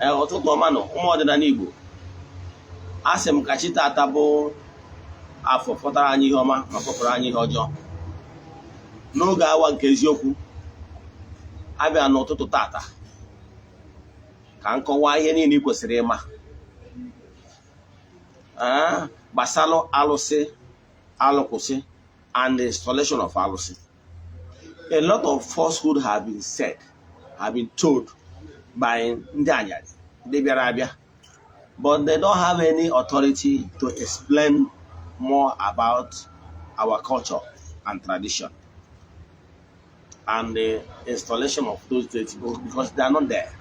Ee, ụtụtụ ọma nụ, ụmụ ọdịnala Igbo. A sị m ka chi tata bụ afọ fọtara anyị ihe ọma ma fọpụrụ anyị ihe ọjọọ. N'oge awa nke eziokwu abịa n'ụtụtụ tata ka m kọwaa ihe niile ị kwesịrị ịma gbasalụ alụsị, alụkwụsị and the installation of alụsị. A lot of falsehood have been said, have been told by ndị anyarị, ndị bịara abịa, but they don't have any authority to explain more about our culture and tradition and the installation of those deities, because they are not there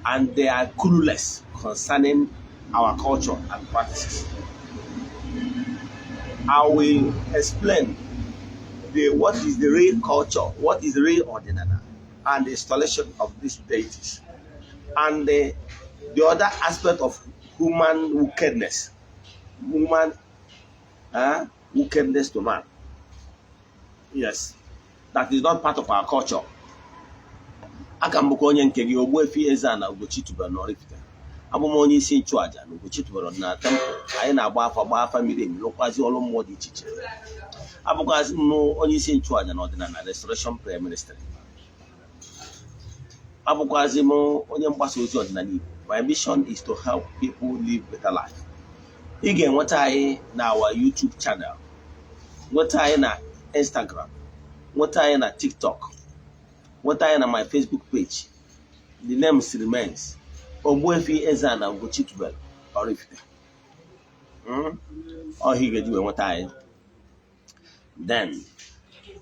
and they are clueless concerning our culture and practices. I will explain the what is the real culture, what is the real ọdịnala, and the installation of these deities, and the other aspect of human wickedness, human wickedness to man. Yes, that is not part of our culture. Aka m bụkwa onye nke gị, Ogbuefi Eze-Ana Ugochi tubelu n'Oraifite. Abụ m onye isi nchụaja na Ugochi tubelu na temple. Anyị na-agba afa, gba afa miri emi, lụkwazi ọrụ mmụọ dị iche iche. Abụkwazị m onye isi nchụaja na Ọdịnala Restoration Prayer Ministry. Abụkwazị m onye mgbasa ozi ọdịnala Igbo. My mission is to help people live better life. Ị ga-enweta anyị na our YouTube channel, nweta anyị na Instagram, nweta anyị na TikTok, nweta anyị na my Facebook page. The name remains Ogbuefi Eze-Ana Ugochi tubelu Oraifite. Ọhịa ị ga-eji wee nweta anyị. Then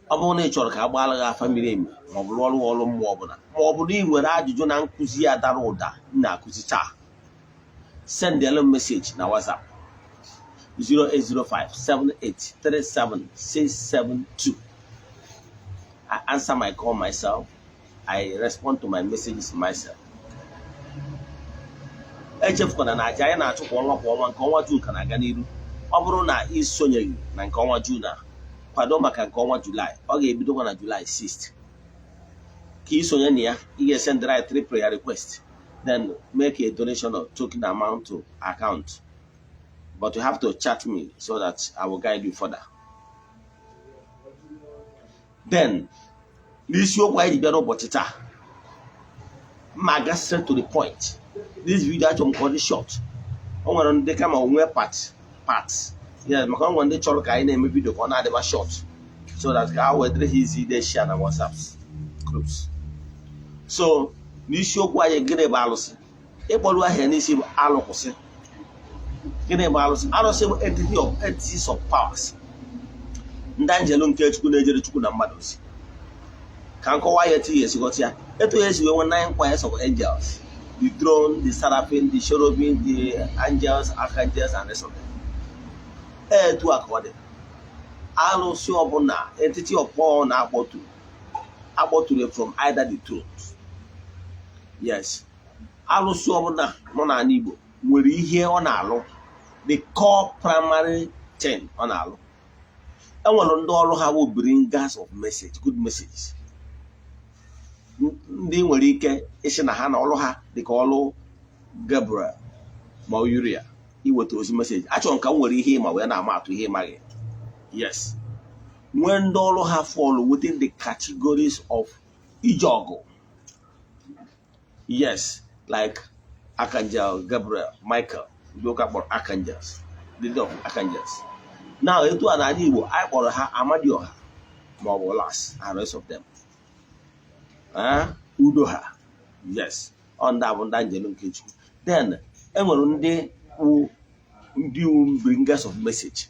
ọ bụrụ na ị chọrọ ka a gbaara gị afa miri emi, ma ọ bụ rụọ ọrụ ọrụ mmụọ ọbụla, ma ọ bụ na ị nwere ajụjụ na nkụzi ya dara ụda m na-akụzi taa, send m message na WhatsApp 08057837672. I answer my call myself. I respond to my messages myself. Echefukwana na aja anyị na-achụ kwa ọnwa kwa ọnwa, nke ọnwa June ka na-aga n'iru. Ọ bụrụ na ị sonyeghị na nke ọnwa June a, kwado maka nke ọnwa Julaị. Ọ ga-ebidokwa na Julaị 6. Ka ị sonye na ya, ị ga-esendịrị anyị three prayer request, then make a donation of token amount to account, but you have to chat me so that I will guide you further. Then n'isiokwu anyị ji bịa n'ụbọchị taa, ma aga straight to the point. This video, achọrọ m ka ọ dị short. O nwere ndị kama onwe part part. Yes, maka o nwere ndị chọrọ ka anyị na-eme video ka ọ na-adịba short so that ka ha wee dịrị ha easy dey share na WhatsApp groups. So n'isiokwu anyị, gịnị bụ alụsị? Ịkpọrọ ahịa n'isi bụ alụkwụsị. Gịnị bụ alụsị? Alụsị bụ entity of entities of powers, ndị anjelu nke Chukwu na-ejere Chukwu na mmadụ ozi. Ka nkọwa ya etu ya esighọta ya, etu ya esi wee nwee nine choirs of angels: the throne, the seraphim, the cherubim, the angels, archangels and rest of them. Etu a ka ọ dị alụsị ọbụla, entity of power na-akpọturu akpọturu from either the throne. Yes, alụsị ọbụla nọ n'ala Igbo nwere ihe ọ na-alụ, the core primary thing ọ na-alụ. Enwere ndị ọrụ ha bụ bringers of message, good messages. Ndị nwere ike ịsị na ha na ọrụ ha dịka ọrụ Gabriel ma Uriel, iweta ozi, message. Achọrọ m ka m nwere ihe ịma wee na-ama atụ ihe ịmaghị. Yes, nwee ndị ọrụ ha fall within the categories of ije ọgụ. Yes, like Archangel Gabriel, Michael, ndị ụka kpọrọ archangels, the leader of archangels. Now, etu a n'ala Igbo, anyị kpọrọ ha Amadioha ma ọ bụ Las and rest of them. Udo ha. Yes, ọ ndị a bụ ndị anjelu nke Chukwu. Then enwere ndị wụ ndị wụ bringers of message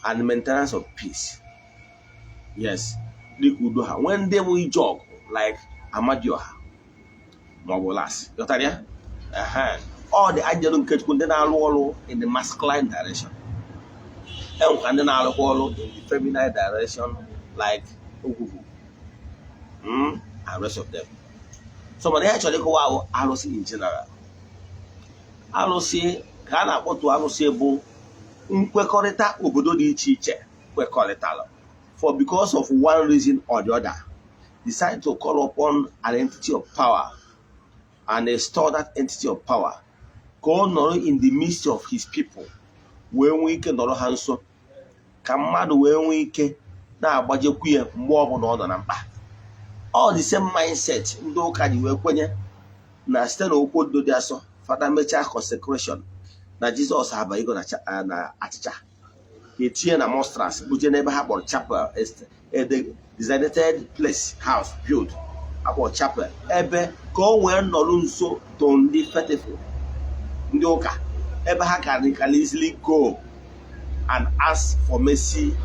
and maintenance of peace. Yes, dịka udo ha. Nwee ndị bụ ije ọgụ like Amadioha ma ọ bụ Las. Ghọtara ya? Ehe. Ọ dị anjelu nke Chukwu ndị na-alụ ọrụ in the masculine direction. Enwekwa ndị na-alụkwa ọrụ in the feminine direction like Ogwugwu and rest of them. So mana ihe chọrọ ịkọwa ahụ, alụsị in general, alụsị ka a na-akpọtu alụsị bụ nkwekọrịta obodo dị iche iche kwekọrịtara for because of one reason or the other, decide to call upon an entity of power. And install that entity of power ka ọ nọrọ in the midst of his people, wee nwee ike nọrọ ha nso, ka mmadụ wee nwee ike na-agbajekwu ya mgbe ọbụla ọ nọ na mkpa. All the same mindset ndị ụka ji wee kwenye na site na okwu odo dị asọ, fada mechaa consecration na Jizọs abaigo na achịcha, etinye na monstrance, buje n'ebe ha kpọrọ chapel, a designated place, house build akpọrọ chapel, ebe ka o wee nọrọ nso to ndị faithful, ndị ụka, ebe ha can easily go and ask for mercy,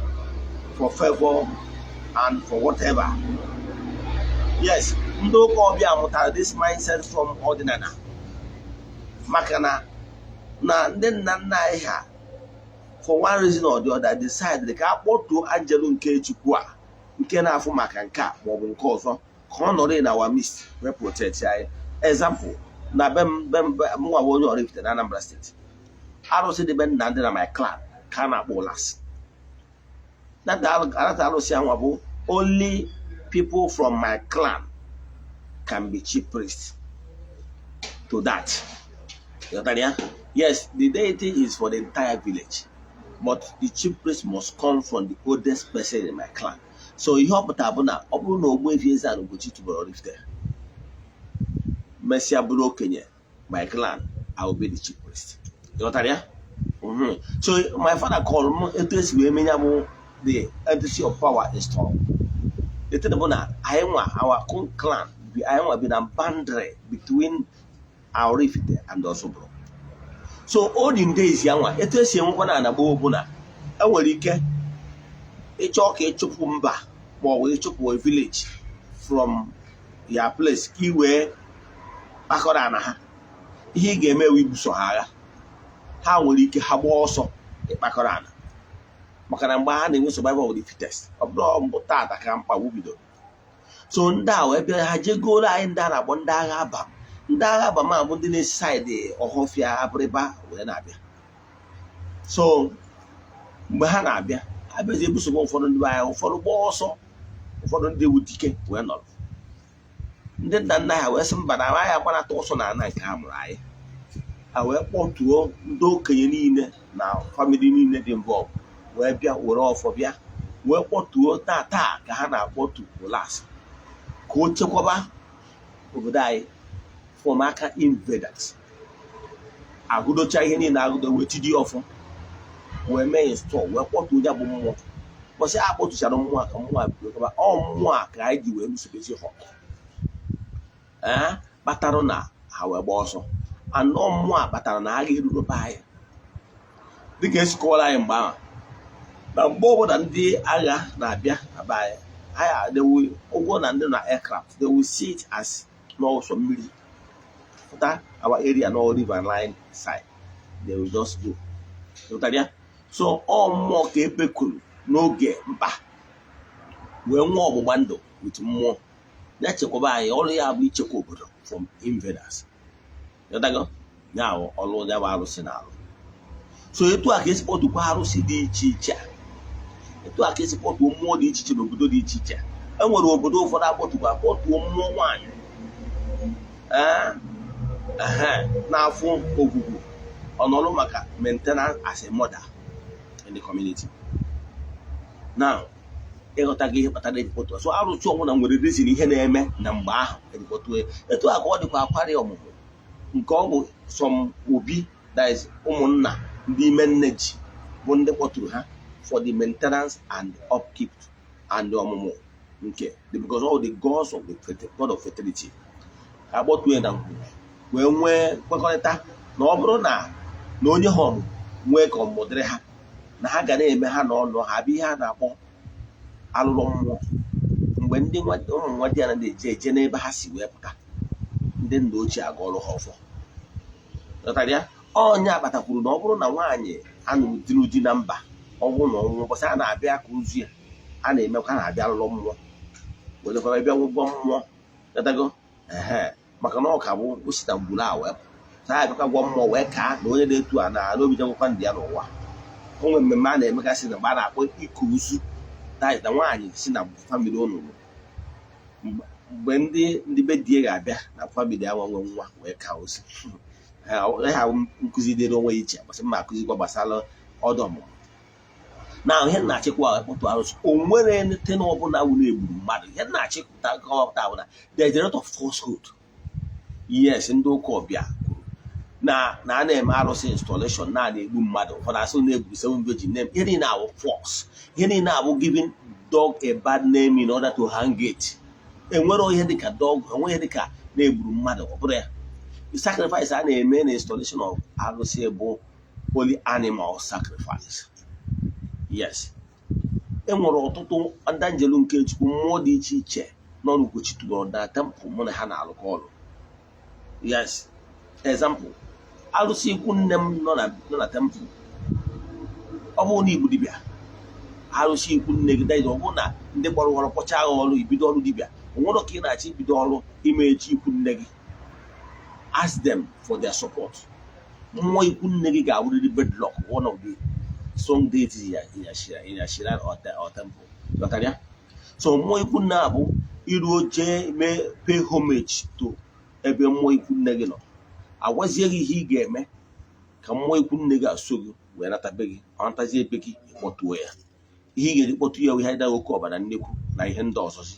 for favor and for whatever. Yes, ndị ụka ọbịa mụtara this mindset from ọdịnala, maka na ndị nna nna anyị ha, for one reason or the other, decide ka a kpọtuo angel nke Chukwu a nke na-afụ maka nke a maọbụ nke ọzọ, ka ọ nọrọ in our midst wee protect anyị. Example, na be m, be m mụnwa bụ onye Oraifite na Anambra Steeti, arụsị dị be nna ndị na my clan ka a na-akpọ Ụlasị. That arụsị anwa bụ only people from my clan can be chief priest to that. Ghọtara ya? Yes, the deity is for the entire village, but the chief priest must come from the oldest person in my clan. So ihe ọ pụtara bụ na ọ bụrụ na Ogbuefi Eze-Ana Ugochi tubelu Oraifite mesịa bụrụ okenye my clan, I will be the chief priest. Ghọtara ya? So my father called m etu esi wee menye bụ the entity of power installed. The thing bụ na anyị nwa, our clan bi, anyị nwa bi na boundary between Oraifite and Ozubulu. So olden days ya nwa, etu esi enwekwa na ana gboo bụ na enwere ike ịchọ ka ịchụpụ mba ma ọ bụ ịchụpụ a village from your place ka ị wee kpakọrọ ana ha. Ihe ị ga-eme ewu ibuso ha agha. Ha nwere ike ha gbaa ọsọ ịkpakọrọ ana, maka na mgbe ha na-enwe survival of the fittest. Ọ bụrụ mbụ tata ka mkpagbu bidoro. So ndị a wee bịa, ha jegoro anyị ndị a na-akpọ ndị agha Abam. Ndị agha Abam a bụ ndị na-esi side Ọhọfịa, Abịrịba wee na-abịa. So mgbe ha na-abịa, ha bịazi ebusogbo ụfọdụ ndị be anyị, ụfọdụ gbaa ọsọ, ụfọdụ ndị wu dike wee nọrọ. Ndị nna nna ha wee sị mba, na anyị agbanata ọsọ na ana nke ha mụrụ anyị. Ha wee kpọtuo ndị okenye niile na family niile dị involved, wee bịa were ọfọ bịa wee kpọtuo. Taa taa ka ha na-akpọtu Ụlasị ka o chekwaba obodo anyị from aka invaders. Agụdocha ihe niile agụdo, wee tidie ọfọ, wee mee install, wee kpọtuo ya bụ mmụọ. Bọsị a kpọtụchara mmụọ a, ka mmụọ a bido kaba. Ọ mmụọ a ka anyị ji wee lụsobezi ha ọgụ, ee, kpatara na ha wee gbaa ọsọ. Anọ mmụọ a kpatara na ha ga-eruru be anyị, dịka esi kọwara anyị mgbe ahụ, na mgbe ọbụla ndị agha na-abịa na be anyị, anyị they will ụgwọ na ndị na aircraft, they will see it as n'ọsọ mmiri pụta our area, no river line side, they will just go. Ghọtara ya? So ọ mmụọ ka ebekwuru n'oge mkpa, wee nwee ọgbụgba ndụ with mmụọ ya chekwaba anyị. Ọrụ ya bụ ichekwa obodo from invaders. Ghọtago? Ya bụ ọrụ ya bụ arụsị na alụ. So etu a ka esi kpọtukwa arụsị dị iche iche, etu a ka esi kpọtuo mmụọ dị iche iche n'obodo dị iche iche. E nwere obodo ụfọdụ akpọtukwa, akpọtuo mmụọ nwaanyị, ee ehe, na-afụ ogwugwu ọnọrụ maka maintenance as a mother in the community. Now, ịghọta gị ihe kpatara eji kpọtuo. So arụsị ọbụla nwere reason, ihe na-eme na mgbe ahụ eji kpọtuo ya. Etu a ka ọ dịkwa akwari ọmụmụ, nke ọ bụ some obi, that is ụmụnna ndị ime nne ji, bụ ndị kpọturu ha for the maintenance and upkeep and ọmụmụ nke because all the gods of the god of fertility, ka akpọtuo ya na ngwuru, wee nwee nkwekọrịta na ọ bụrụ na onye ha ọmụmụ nwee ka ọmụmụ dịrị ha, na ha ga na-eme ha na ọnụ ha bụ ihe a na-akpọ alụrụ mmụọ. Mgbe ndị ụmụ nwa di ya na-eje eje n'ebe ha si wee pụta, ndị nna ochie agọọlụ ha ọfọ. Ghọtara ya? Ọnya kpatakwuru na ọ bụrụ na nwaanyị anụrụ di n'ụdị na mba, ọ bụrụ na ọnwụ, ụbọchị a na-abịa ka ozu ya, a na-emekwa, na-abịa alụlọ mmụọ, werekwara bịa nwụgwọ mmụọ. Ghọtago? Ehe, maka na ọ ka bụ o si na ngwuru a wee pụ. Na ya abịakwa gwọ mmụọ wee kaa na onye na-etu a na n'obi jegwakwa ndị ya n'ụwa. O nwere mmemme a na-emegasị na mgbe a na-akpọ iku ozu, that is na nwaanyị si na family ụnụ Mgbe ndị be die ga-abịa na family anwa nwe nwa wee ka osi ha nkụzi dịrị onwe ya iche gbasị mma akụzikwa gbasara ọdụ ọmụmụ na ihe na-achịkwa akpọtụ arụsị. O nwere anything ọbụla wụ na-egburu mmadụ. Ihe na-achịpụta kọwapụta bụ na there is a lot of falsehood. Yes, ndị ụka ọbịa kwuru na a na-eme arụsị installation na na-egbu mmadụ. Ụfọdụ asị na-egburu seven virgin name. Ihe niile awụ false. Ihe niile awụ giving dog a bad name in order to hang it. Enwere ihe dịka dog, enweghị dịka na-egburu mmadụ. Ọ bụrụ ya, the sacrifice a na-eme na installation of arụsị bụ holy animal sacrifice. Yes, enwere ọtụtụ ndị anjelu nke Chukwu, mmụọ dị iche iche nọ n'Ugochi tubelu na temple mụ na ha na-alụkọ ọrụ. Yes, example, arụsị ikwu nne m nọ na temple. Ọ bụrụ na igbu dibịa arụsị ikwu nne gị daiz, ọ bụrụ na ndị kpọrọ ọrụ kpọcha agha ọrụ ibido ọrụ dibịa, onwere ka ị na-achọ ibido ọrụ ime echi ikwu nne gị, ask them for their support. Mmụọ ikwu nne gị ga-awụrịrị bedrock, one of the strong deities in your shrine or temple. Ghọtara ya? So mmụọ ikwu nne a bụ iruo jee mee pay homage to ebe mmụọ ikwu nne gị nọ, agwazie gị ihe ị ga-eme ka mmụọ ikwu nne gị aso gị wee nata be gị. Ọ natazie ebe gị, ịkpọtuo ya. Ihe ị ga-eji kpọtụ ya bụ ihe dị oke ọbara nnekwu na ihe ndị ọzọzi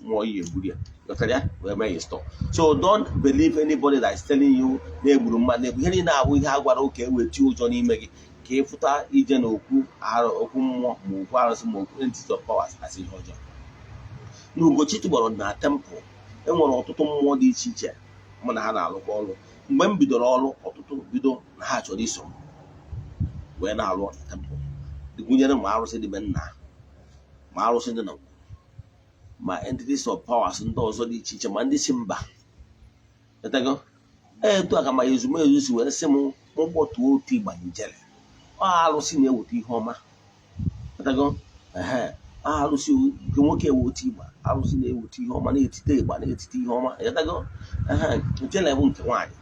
mmụọ iyi egburu ya. Ghọtara ya? Wee mee install. So don't believe anybody that is telling you na-egburu mmadụ, na-egbu. Ihe niile abụ ihe a gwara ụka eweti ụjọ n'ime gị ka ị fụta ije na okwu arụ, okwu mmụọ, ma okwu arụsị, ma okwu entity of powers asị ihe ọjọọ. Na Ugochi tụgbọrọ na temple, enwere ọtụtụ mmụọ dị iche iche mụ na ha na-alụkọ ọrụ. Mgbe m bidoro ọrụ, ọtụtụ bido na ha chọrọ iso m wee na-alụ na temple, gụnyere ma arụsị dị be nna, ma arụsị dị na ngwuru, ma entities of powers ndị ọzọ dị iche iche, ma ndị si mba. Etago etu a ka ma ezumezu si wee sị m mụ kpọtuo otu ịgba njele. Ọ arụsị na-eweta ihe ọma. Etago ehe arụsị nke nwoke eweta ịgba, arụsị na-eweta ihe ọma, na-etite ịgba, na-etite ihe ọma. Etago ehe ijele bụ nke nwaanyị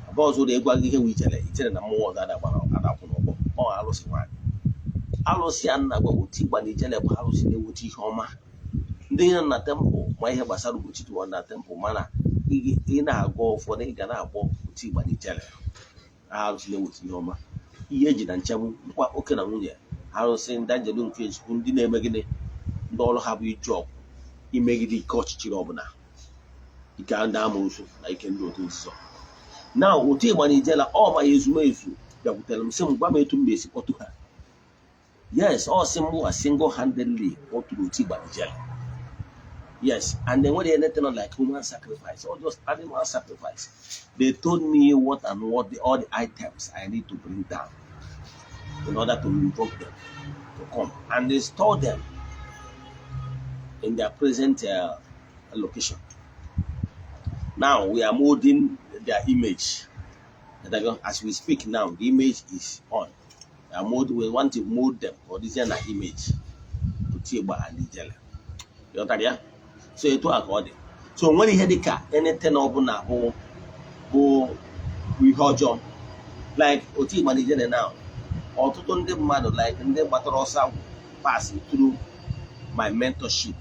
ọba ọzọ na-egwa gị ihe wụ ijele. Ijele na mmụọ ọzọ adakwụ n'ọgbọ. Ọ arụsị nwaanyị, arụsị a nna gwa otu ịgba na ijele bụ arụsị na-eweta ihe ọma. Ndị nọ na temple ma ihe gbasara Ugochi tụwa na temple, mana ị na-agọ ụfọdụ, ị ga na-akpọ otu ịgba na ijele arụsị na-eweta ihe ọma. Ihe eji na nchegbu nkwa oke na nwunye, arụsị ndị anjelu nke Chukwu, ndị na-eme gịnị? Ndị ọrụ ha bụ iji ọgụ imegide ike ọchịchịrị ọbụla, ike ndị amoosu na ike ndị otu nzuzo. Na otu ịgba na ijela ọ ma ya ezumezu bịakwutere m sị m gwa m etu m ga-esi kpọtụ ha. Yes, ọ sị m wa single handedly kpọtụrụ otu ịgba na ijela. Yes, and then when anything like human sacrifice or just animal sacrifice, they told me what and what all the items I need to bring down in order to invoke them to come and install them in their present location. Now we are molding their image. As we speak now, the image is on. We want to mold them or this is an image to Tiegba and Ijele. Ghọtara ya? So etu a ka ọ dị. So o nwere ihe dịka anything ọbụla bụ ihe ọjọọ like otu Igba na Ijele. Now, ọtụtụ ndị mmadụ, like ndị gbatara ọsọ agwụ pass through my mentorship,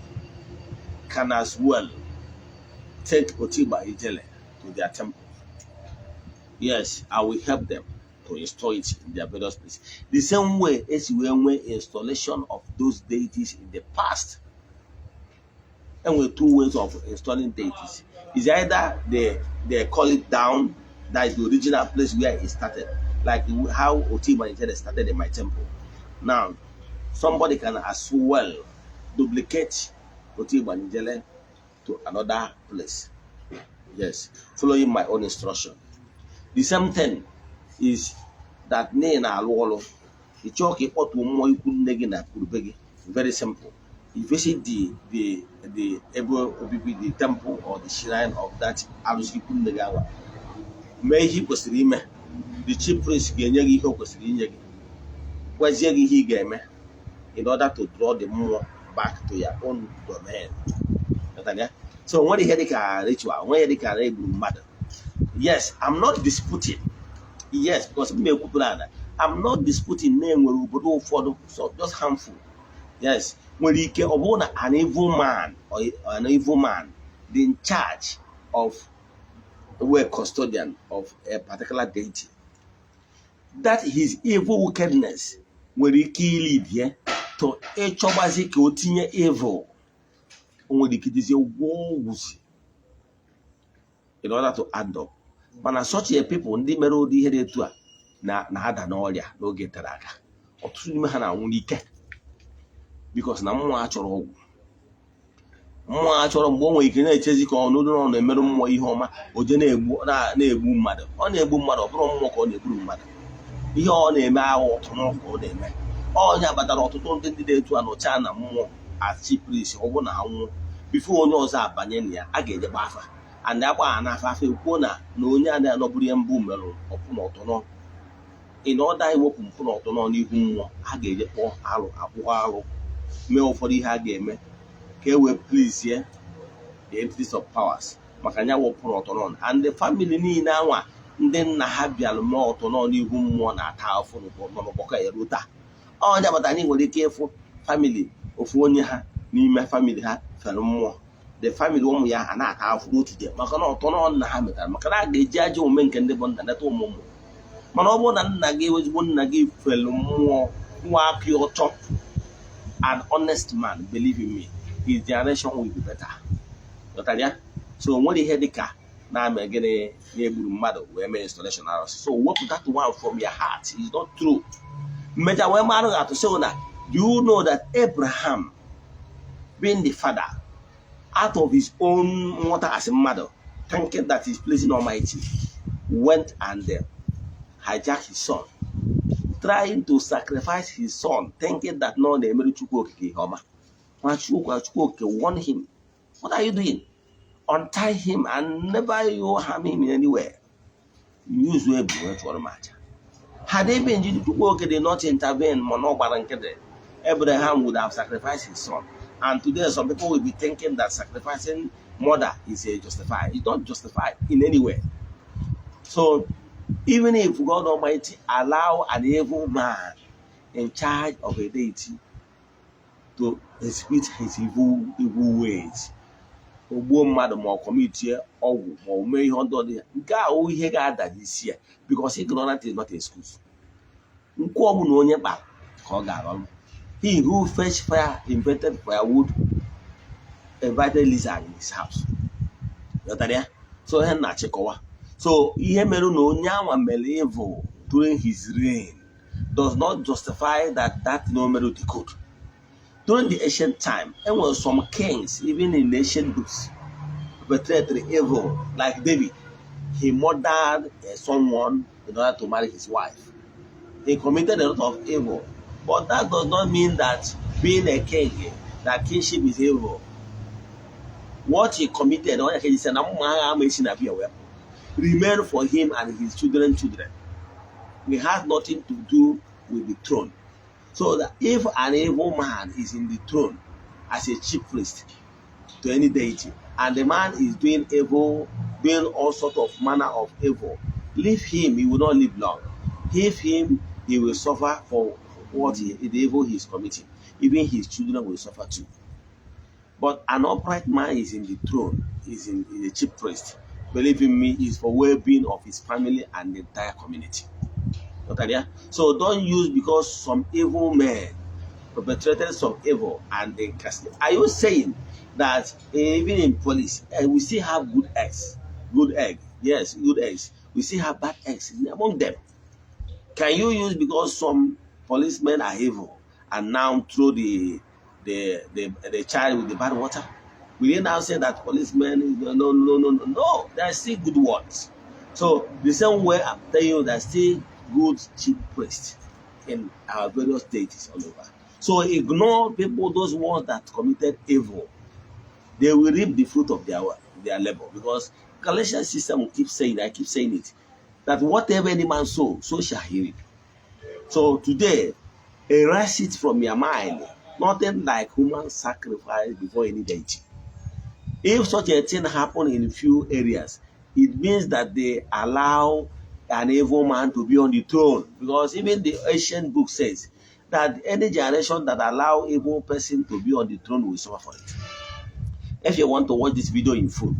can as well take Otigba Ijele to their temple. Yes, I will help them to install it in their various places. The same way as we nwee installation of those deities in the past. And with two ways of installing deities. Is either they call it down, that is the original place where it started, like how Otigba Ijele started in my temple. Now, somebody can as well duplicate Otigba Ijele to another place. Yes, following my own instruction. The same thing is that na ị na-alụ ọrụ, ị chọọ ka ị kpọtuo mmụọ ikwu nne gị na kwurube gị. Very simple. You visit the ebe obibi, the temple or the shrine of that arụsị ikwu nne gị ahụ, mee ihe ị kwesịrị ime. The chief priest ga-enye gị ihe o kwesịrị inye gị, gwazie gị ihe ị ga-eme in order to draw the mmụọ back to your own domain. Ghọtara ya? So nwere ihe dịka ritual, nwere ihe dịka na egburu mmadụ. Yes, I'm not disputing. Yes, because m ekwupụrụ ana I'm not disputing na enwere obodo ụfọdụ, so just harmful. Yes, nwere ike ọ bụrụ na an evil man or an evil man dị in charge of, were custodian of a particular deity, that his evil wickedness nwere ike ilead ya to ịchọgbazi ka o tinye evil. O nwere ike dizie gwọọ ọgwụzi in order to add up. Mana such a people, ndị mere ụdị ihe dị etu a, na na-ada n'ọrịa n'oge tere aka. Ọtụtụ n'ime ha na-anwụ n'ike because na mmụọ achọrọ ọgwụ, mmụọ achọrọ. Mgbe o nwere ike na-echezi ka ọnụdụ na ọ na-emerụ mmụọ ihe ọma, o je na-egbu mmadụ. Ọ na-egbu mmadụ, ọ bụrụ mmụọ ka ọ na-egburu mmadụ. Ihe ọ na-eme ahụ ụtụ n'ọkụ ọ na-eme ọnya kpatara ọtụtụ ndị dị etu a nọcha na mmụọ as chief priest. Ọ bụ na ha nwụọ before onye ọzọ abanye na ya, a ga-eje gba afa, and agba ha n'afa afa ekwuo na onye a na-anọbụrụ ya mbụ merụ ọpụ na ọtụnọ. In order iwepụ mpụ na ọtụnọ n'ihu mmụọ, a ga-eje kpọọ alụ, akpụọ alụ, mee ụfọdụ ihe a ga-eme ka e wee please the entities of powers maka nya wepụ na ọtụnọ. And the family niile anwa ndị nna ha bịara mee ọtụnọ n'ihu mmụọ na-ata afụ nọ n'ụgbọkọ ya ruo taa. Ọnya bata, anyị nwere ike ịfụ family ofu onye ha n'ime family ha fere mmụọ, the family ụmụ ya a na-ata afụ n'otu dị maka na ọtụnọ nna ha metara, maka na a ga-eji ajọ omume nke ndị bụ nna neta ụmụ ụmụ. Mana ọ bụrụ na nna gị, ezigbo nna gị, fere mmụọ nwa aka ọtọ, an honest man, believe in me, his generation will be better. Ghọtara ya? So o nwere ihe dịka na-ame gịnị na-egburu mmadụ wee mee installation arụsị. So wepụ that one from your heart, is not true. Mmecha wee marụ gị atụ sị na, do you know that Abraham, being the father, out of his own nghọta as mmadụ, thinking that he's pleasing Almighty, went and hijacked his son, trying to sacrifice his son, thinking that no na-emere Chukwu Okike ihe ọma? Ma Chukwu Okike warn him, "What are you doing? Untie him and never you harm him in any way. Use ebu wee chụọrọ m aja." Had even Chukwu Okike did not intervene, mana ọ gbara nkịtị, Abraham would have sacrificed his son. And today some people will be thinking that sacrificing mother is a justified. It's not justified in any way. So even if God Almighty allow an evil man in charge of a deity to execute his evil ways, o gbuo mmadụ ma ọ commitie ọgwụ ma ọ mee ihe ọdọ dị ya, nke a wụ ihe ga-ada n'isi ya, because ignorant is not excuse. Nkwụ ọbụla onye kpara ka ọ ga-aghọrọ. He who fetch fire, invented firewood, invited lizard in his house. Ghọtara ya? So ihe na-achịkọwa, so ihe mere na onye anwa mere evil during his reign does not justify that no mere the code. During the ancient time, there were some kings, even in the ancient books, perpetrated evil, like David. He murdered someone in order to marry his wife. He committed a lot of evil, but that does not mean that being a king, that kingship is evil. What he committed, onye ka sị na mma agha ama esi na bia wee remain for him and his children. It has nothing to do with the throne. So that if an evil man is in the throne as a chief priest to any deity, and the man is doing evil, doing all sort of manner of evil, leave him, he will not live long. Leave him, he will suffer for the evil he is committing. Even his children will suffer too. But an upright man is in the throne, is a chief priest. Believe in me, is for well-being of his family and the entire community. Okay, yeah? So don't use because some evil men perpetrated some evil and they cast it. Are you saying that even in police, we still have good eggs? Good egg, yes, good eggs. We still have bad eggs among them. Can you use because some policemen are evil and now throw the child with the bad water? Will you now say that policemen, no, no, no, no, no, no, there are still good ones? So the same way I'm telling you, there's still good chief priests in our various deities all over. So ignore people, those ones that committed evil. They will reap the fruit of their labor, because Galatians system will keep saying, I keep saying it, that whatever any man sow, so shall he reap. So today, erase it from your mind. Nothing like human sacrifice before any deity. If such a thing happen in few areas, it means that they allow an evil man to be on the throne. Because even the ancient book says that any generation that allow evil person to be on the throne will suffer for it. If you want to watch this video in full,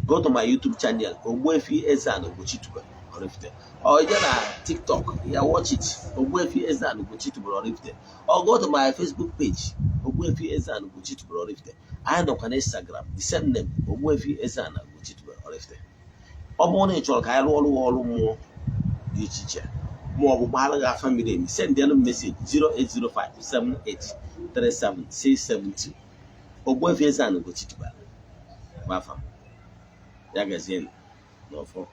go to my YouTube channel, Ogbuefi Eze-Ana Ugochi Tubelu Oraifite, or ije na TikTok ya, watch it, Ogbuefi Eze-Ana Ugochi Tubelu Oraifite, or go to my Facebook page, Ogbuefi Eze-Ana Ugochi Tubelu Oraifite. Anyị nọkwa na Instagram, the same name, Ogbuefi Eze-Ana Ugochi Tubelu Oraifite. Ọ bụrụ na ị chọrọ ka anyị rụọ ọrụ ọrụ mmụọ dị iche iche, ma ọ bụ gbaara gị afa miri emi, send them message 08057837672. Ogbuefi Eze-Ana Ugochi Tubelu bụ afa m. Ya gazie n'ọfọ.